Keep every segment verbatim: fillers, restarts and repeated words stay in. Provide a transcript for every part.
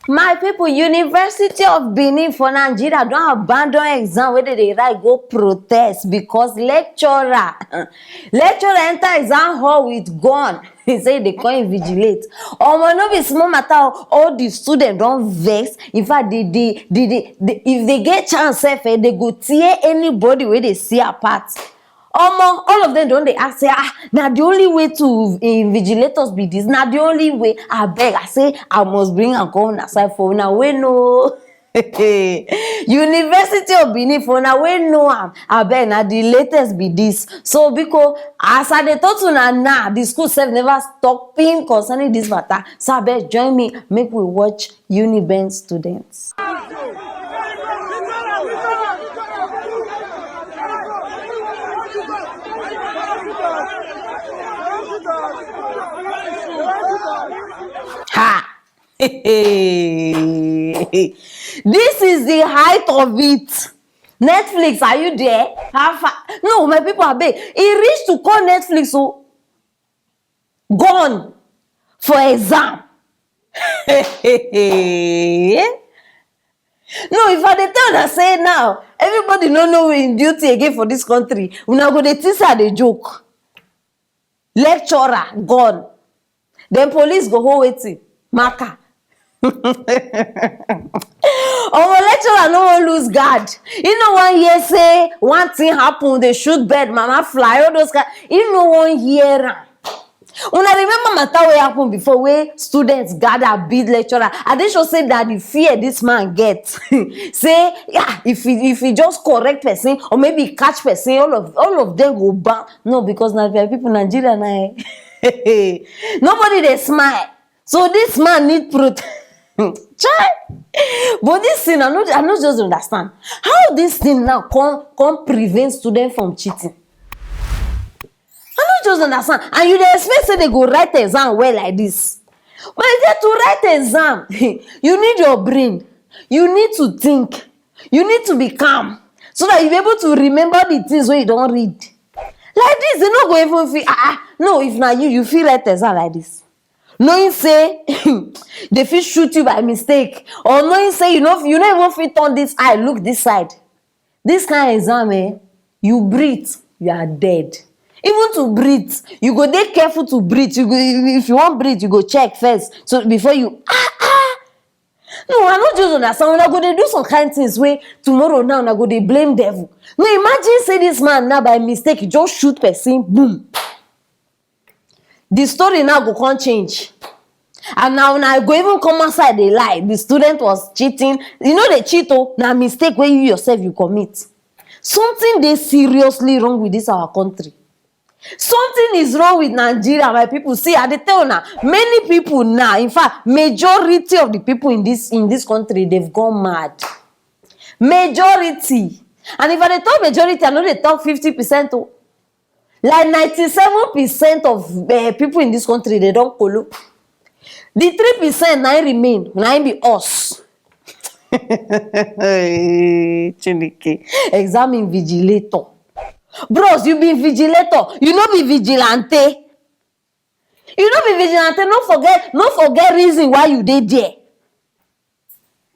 My people, University of Benin for Nigeria don abandon exam wey dem dey write go protest because lecturer lecturer enter exam hall with gun. He say e dey come invigilate. Omo, no be small matter o. All the students don vex. In fact, the the the the, the if they get chance sef, eh, they go tear anybody wey dey see apart. Omo, all of them don dey ask say, ah, na the only way to invigilators be this? Na the only way? Abeg, I say I must bring am come una side for una wey know. University of Benin, for una wey know am, abeg, na the latest be this. So biko, as I dey talk to una now, the school sef never talk pim concerning this matter. So abeg, join me, make we watch Uniben students. Ha! This is the height of it. Netflix, are you there? How far? No, my people, abeg, e reach to call Netflix o. Gone for exam. No, if I dey tell una say now everybody no know im duty again for this country, una go dey think say I dey joke. Lecturer gone, then police go hold wetin? Marker. Omo, lecturer no wan lose guard. He no wan hear say one thing happen, they shoot bird, mama fly, all those kind. He no wan hear am. Una remember matter wey happen before, wey students gather beat lecturer? I dey sure say that the fear this man get, say, yeah, if he if he just correct person or maybe catch person, all of all of them go ban. No, because na their people, Nigeria na, eh. Nobody dey smile. So this man need protect. Chai! But this thing, I no I no just understand how this thing now come come prevent student from cheating. I no just understand. And you dey expect say they go write exam well like this? My dear, to write exam, you need your brain. You need to think. You need to be calm so that you be able to remember the things wey you don read. Like this, they no go even feel, ah, ah, no, if na you, you fit write exam like this, knowing say they fit shoot you by mistake, or knowing say you no you no even fit turn this eye look this side. This kind exam, eh, you breathe, you are dead. Even to breathe, you go dey careful to breathe. You go, if you wan breathe, you go check first, so before you, ah, ah. No, I no just understand. Una go dey do some kind things wey tomorrow now una go dey blame devil. No, imagine say this man now by mistake he just shoot person, boom. The story now go come change. And now una go even come outside dey lie. The student was cheating. You no dey cheat o, na mistake wey you yourself you commit. Something dey seriously wrong with this our country. Something is wrong with Nigeria, my people. See, I dey tell una, many people now, in fact, majority of the people in this in this country, they've gone mad. Majority. And if I dey talk majority, I no dey talk fifty percent o. Like ninety-seven percent of, eh, people in this country, they don kolo. The three percent na im remain, na im be us. Chineke, exam invigilator. Bros, you be invigilator, you no be vigilante. You no be vigilante, no forget, no forget reason why you dey there.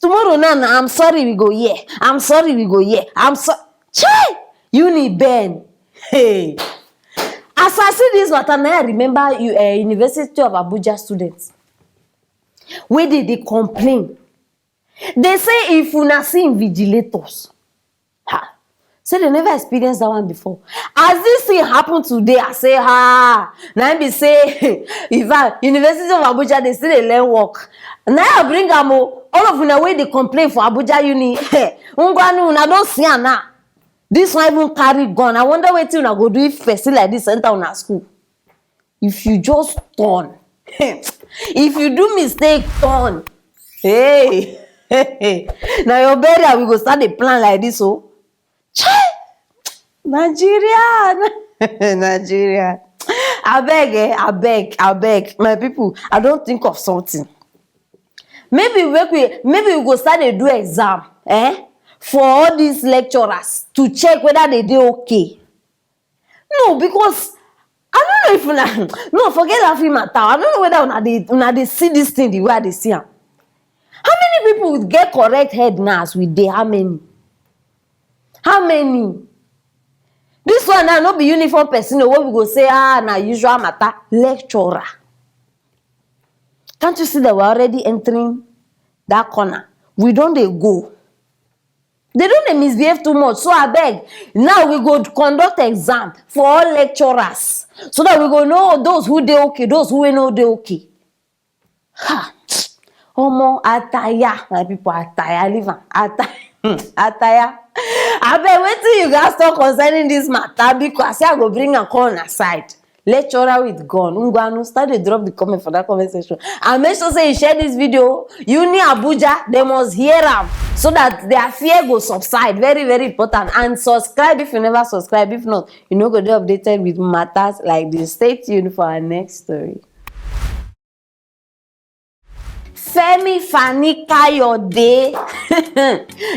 Tomorrow now, na I'm sorry we go hear. I'm sorry we go hear. I'm so Chai! Uniben. Hey. As I see this matter, now I remember you, uh, University of Abuja students wey dey dey complain. They say if una see invigilators, ha, say they never experienced that one before. As this thing happen today, I say, ha, na im be say, in fact, University of Abuja, they still dey learn work. Na I bring am o. All of una wey dey complain for Abuja Uni, ngwanu, una don see am now. This one even carry gun. I wonder wetin una go do if person like this enter una school. If you just turn, if you do mistake, turn. Hey, na your burial we go start dey plan like this o. Chai! Nigeria! Nigeria! Abeg, eh, abeg, abeg, my people, I don think of something. Maybe make we maybe we go start dey do exam, eh, for all these lecturers to check whether they dey okay. No, because I don't know if una no forget laughing matter. I don't know whether una dey una dey see this thing the way I dey see am. How People get correct head now as we dey. How many? How many? This one now no be uniform person o, wey we go say, ah, na usual matter. Lecturer. Can't you see that we're already entering that corner? We don dey go. They don dey misbehave too much. So abeg, now we go conduct exam for all lecturers so that we go know those who dey okay, those who no dey okay. Ha! Omo, ataya, my people, ataya, leave am. Ata-, ataya. Abeg, wetin you guys talk concerning this matter? Because I say I go bring am come una side. Lecturer with gun. Ngwanu, start dey drop the comment for that comment section. And make sure say you share this video. Uni Abuja, they must hear am so that their fear go subside. Very, very important. And subscribe if you never subscribe. If not, you no go dey updated with matters like this. Stay tuned for our next story. Femi Fani Kayode,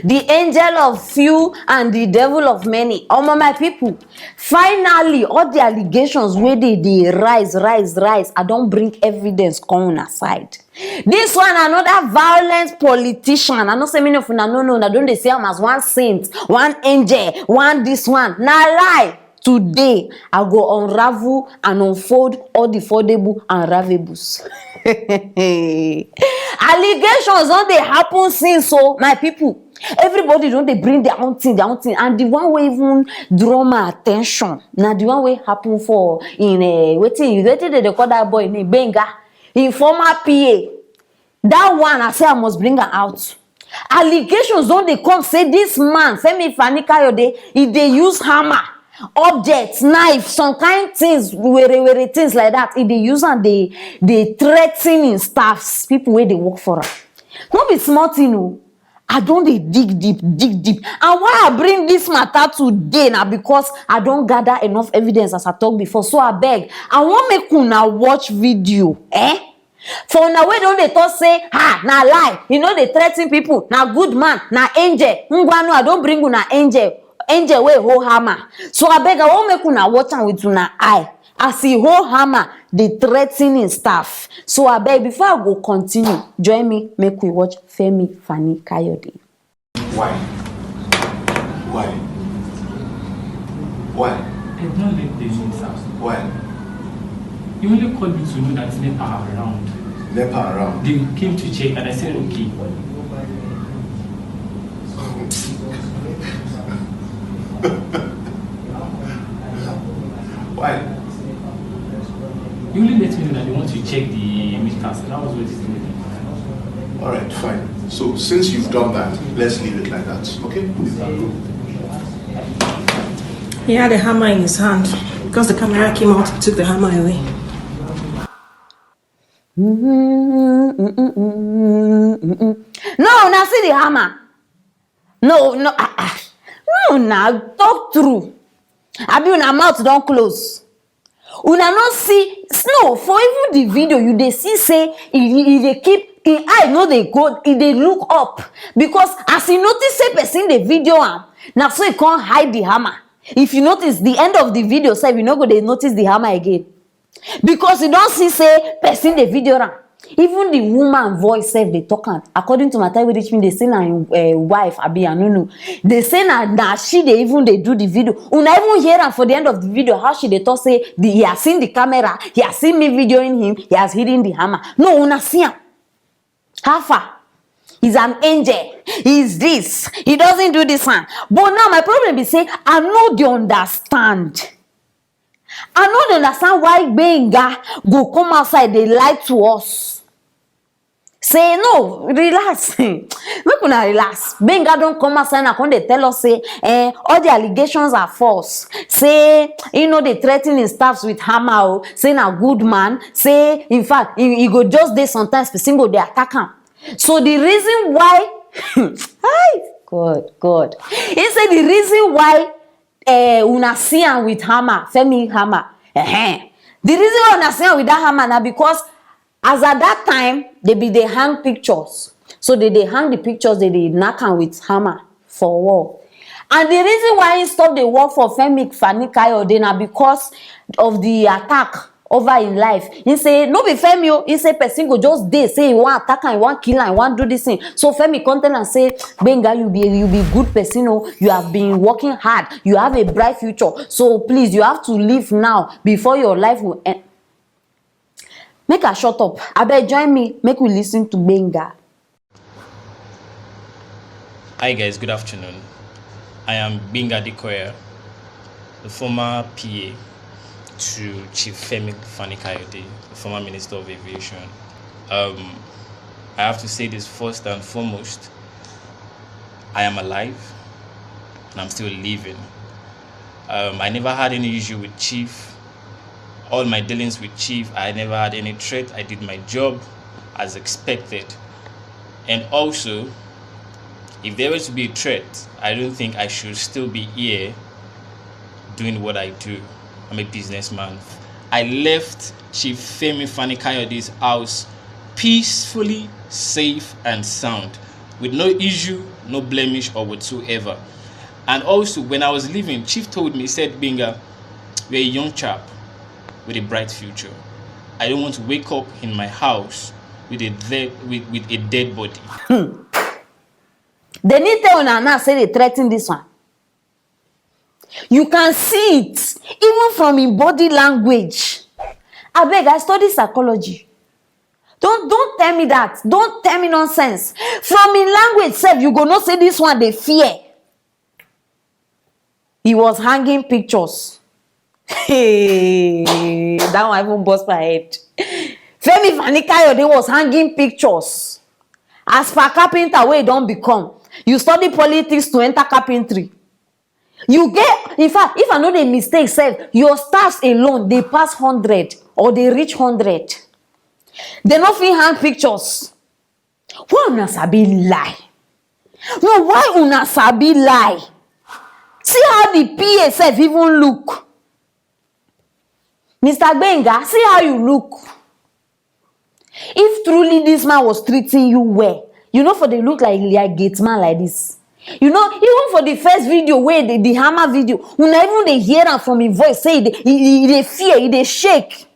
the angel of few and the devil of many. Omo, my people, finally, all the allegations wey dey dey rise, rise, rise, I don bring evidence come una side. This one, another violent politician. I know say many of una no know, una don dey see am as one saint, one angel, one this one. Na lie. Today, I go unravel and unfold all the foldable unravables. Allegations don dey happen since o, my people. Everybody don dey bring their own thing, their own thing. And the one wey even draw my attention na the one wey happen for in, eh, wetin, wetin dem dey call that boy name? Gbenga, him former P A. That one, I say I must bring am out. Allegations don dey come say this man, Femi Fani Kayode, he dey use hammer, objects, knife, some kind things, were were things like that. He dey use am dey, dey threaten him staffs, people wey dey work for am. No be small thing o. I don dey dig deep, dig deep. And why I bring this matter today na because I don gather enough evidence, as I talk before. So abeg, I wan make una watch video, eh? For una wey don dey talk say, ah, na lie, e no dey threaten people, na good man, na angel. Ngwanu, I don bring una angel, angel wey hold hammer. So abeg, I wan make una watch am with una eye as he hold hammer dey threaten him staff. So abeg, before I go continue, join me make we watch Femi Fani Kayode. Why? Why? Why? I don't like the name, sir. Why? He only called me to know that NEPA are around. NEPA around. They came to check and I said, okay. Why? You only let me know that they want to check the meters. That was what it is. All right, fine. So since you've done that, let's leave it like that, okay? You can go. He had a hammer in his hand. Because the camera came out, he took the hammer away. No, now see the hammer. No, no, ah, ah. No, now talk true. Abi una mouth don close? Una no see, no, for even the video, you dey see say e, e, e dey keep, im eye no dey go, e dey look up. Because as e notice say person dey video am, na so e come hide the hammer. If you notice, the end of the video sef, you no go dey notice the hammer again. Because you don see say person dey video am. Even the woman voice sef dey talk am. According to matter wey reach me, dey say na im, eh, wife, abi I no know. Dey say na, na she dey even dey do the video. Una even hear am for the end of the video, how she dey talk say the, he has seen the camera, he has seen me videoing him, he has hidden the hammer. No, una see am. How far? He's an angel. He's this. He doesn't do this one. But now my problem be say I no dey understand. I no dey understand why Gbenga go come outside dey lie to us. Say no, relax. Make una relax. Gbenga don come outside and come dey tell us say, eh, all the allegations are false. Say he no dey threaten him staffs with hammer o. Say na good man. Say in fact, he, he go just dey sometimes person go dey attack am. So the reason why, hi, God, God. He say the reason why, eh, una see am with hammer, Femi hammer. Ehen. The reason why una see am with that hammer na because as at that time, they be dey hang pictures. So they dey hang the pictures, they dey knock am with hammer for wall. And the reason why he stop dey work for Femi Fani Kayode na because of the attack over im life. He say no be Femi o. He say person go just dey say he wan attack am, he wan kill am, he wan do this thing. So Femi come tell am say, Gbenga, you be, you be good person o. You have been working hard. You have a bright future. So please, you have to leave now before your life will end. Make I shut up. Abeg, join me. Make we listen to Gbenga. Hi guys, good afternoon. I am Gbenga Adekoya, the former P A to Chief Femi Fani-Kayode, the former Minister of Aviation. Um, I have to say this first and foremost, I am alive and I'm still living. Um, I never had any issue with Chief. All my dealings with Chief, I never had any threat. I did my job as expected. And also, if there was to be a threat, I don't think I should still be here doing what I do. I'm a businessman. I left Chief Femi Fani-Kayode's house peacefully, safe and sound, with no issue, no blemish or whatsoever. And also, when I was leaving, Chief told me, he said, Gbenga, you're a young chap with a bright future. I don't want to wake up in my house with a dead, with, with a dead body. Dem need tell una now say dey threaten this one. You can see it even from im body language. Abeg, I study psychology. Don't, don't tell me that. Don't tell me nonsense. From im language sef, you go know say this one dey fear. He was hanging pictures. Hey, that one even burst my head. Femi Fani-Kayode was hanging pictures. As per carpenter wey e don become, you study politics to enter carpentry. You get, in fact, if I no dey mistake sef, your staffs alone dey pass hundred or dey reach hundred. Dem no fit hang pictures. Why una sabi lie? No, why una sabi lie? See how the P A sef even look. Mister Gbenga, see how you look. If truly this man was treating you well, you no for dey look like, like gate man like this. You know, even for the first video wey the, the hammer video, una even dey hear am from im voice say e dey, e, e dey fear, e dey shake.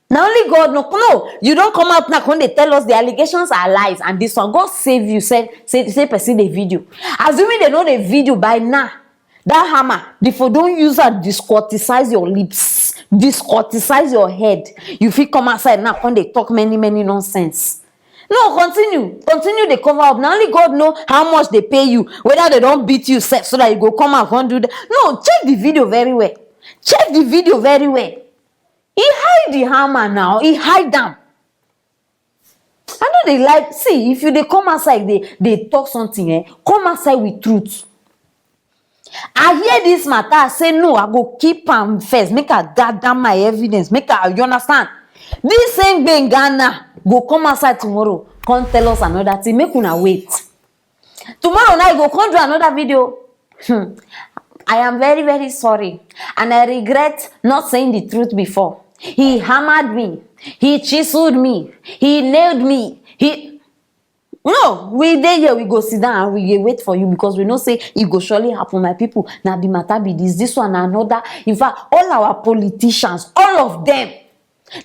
Na only God know. No, you don come out now, come dey tell us the allegations are lies and this one. God save you, say, say, say person dey video. Assuming dem no dey video by now, that hammer, dem for don use am discorticize your lips, discorticize your head. You fit come outside now, come dey talk many, many nonsense. No, continue, continue dey cover up. Na only God know how much dem pay you, whether dem don beat you sef so that you go come out come do that. No, check the video very well. Check the video very well. He hide the hammer now. He hide am. I no dey like, see, if you dey come outside dey, dey talk something, eh, come outside with truth. I hear this matter, I say no, I go keep am first, make I gather my evidence, make I, you understand? This same Gbenga now go come outside tomorrow, come tell us another thing, make una wait. Tomorrow night go come do another video. Hmm. I am very, very sorry, and I regret not saying the truth before. He hammered me, he chiseled me, he nailed me. He, no, we dey here, we go sit down and we dey wait for you because we know say e go surely happen, my people. Na the matter be this. This one na another. In fact, all our politicians, all of them.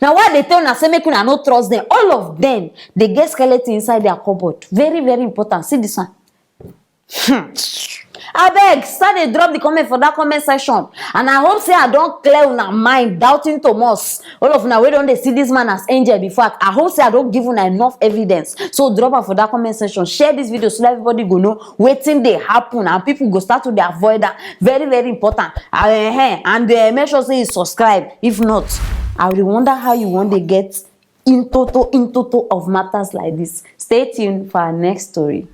Na why I dey tell una say make una no trust them. All of them, they get skeleton inside their cupboard. Very, very important. See this one. Hmm. Abeg, start dey drop the comment for that comment section, and I hope say I don clear una mind, doubting Thomas. All of una wey don dey see this man as angel before, I hope say I don give una enough evidence. So drop am for that comment section, share this video so that everybody go know wetin dey happen and people go start to dey avoid am. Very, very important. Uh, and uh, make sure say you subscribe. If not, I dey wonder how you wan dey get in toto, in toto of matters like this. Stay tuned for our next story.